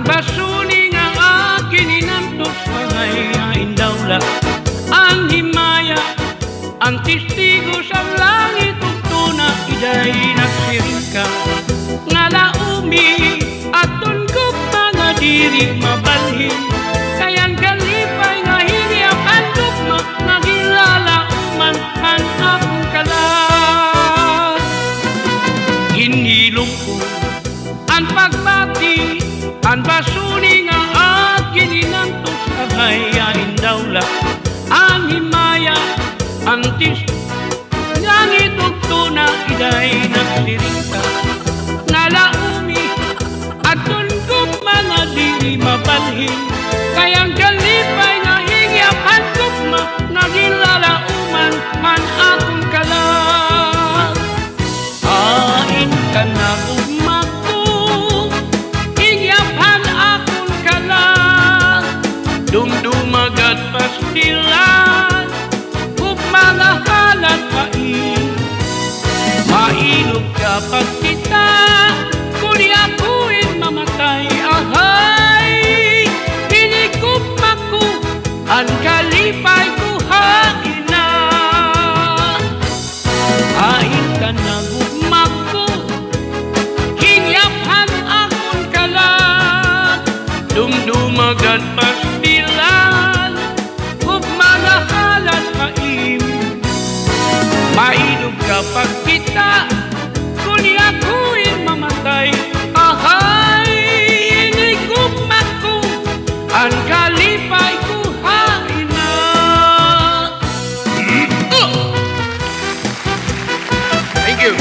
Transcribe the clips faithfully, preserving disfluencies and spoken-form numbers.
Basuni nga akon inantos, ahay, hain daw la an himaya, an testigos, an langit ug tuna, iday nagsiring ka nga laumi, adton gugma nga diri mabalhin, kay an kalipay nga hingyap han gugma, nagin lalauman han akon kalag. Hinilom ko an pagbati, an basuni nga akon inantos, ahay, hain daw la an himaya, an tis-, langit ug tuna, iday nagsiring ka nga laumi, adton gugma nga diri mabalhin, kay an kalipay nga hingyap han gugma, nagin lalauman han akon kalag. Hain ka na gugma ko, hingyap han akon kalag, dumduma gad pastilan, gugma nga halad hain. Mailog ka pagkita, kon ako in mamatay, ahay, ini gugma ko, an kalipay ko hain na. Hain ka na gugma ko, hingyap han akon kalag, dumduma gad pastilan, gugma nga halad hain. Mailog ka pagkita, kon ako in mamatay, ahay, ini gugma ko, an kalipay ko hain na. Thank you.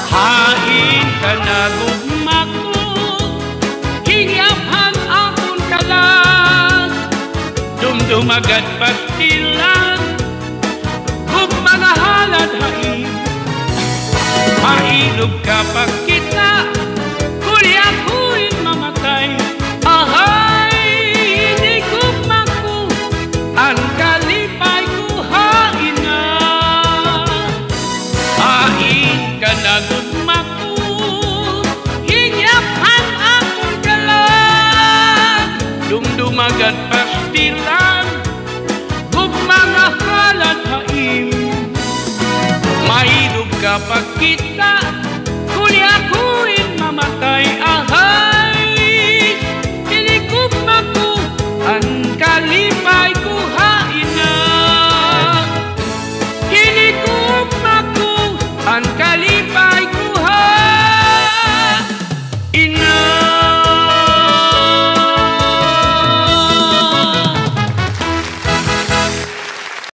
Hain ka na gugma ko, hingyap han akon kalag, dumduma gad pastilan, gugma nga halad hain. Mailog ka pagkita, kon ako in mamatay, ahay, ini gugma ko, an kalipay ko hain na. Hain ka na gugma ko, hingyap han akon kalag, dumduma gad pastilan, gugma nga halad hain. Mailog ka pagkita, kon ako in mamatay, ahay, ini gugma ko, an kalipay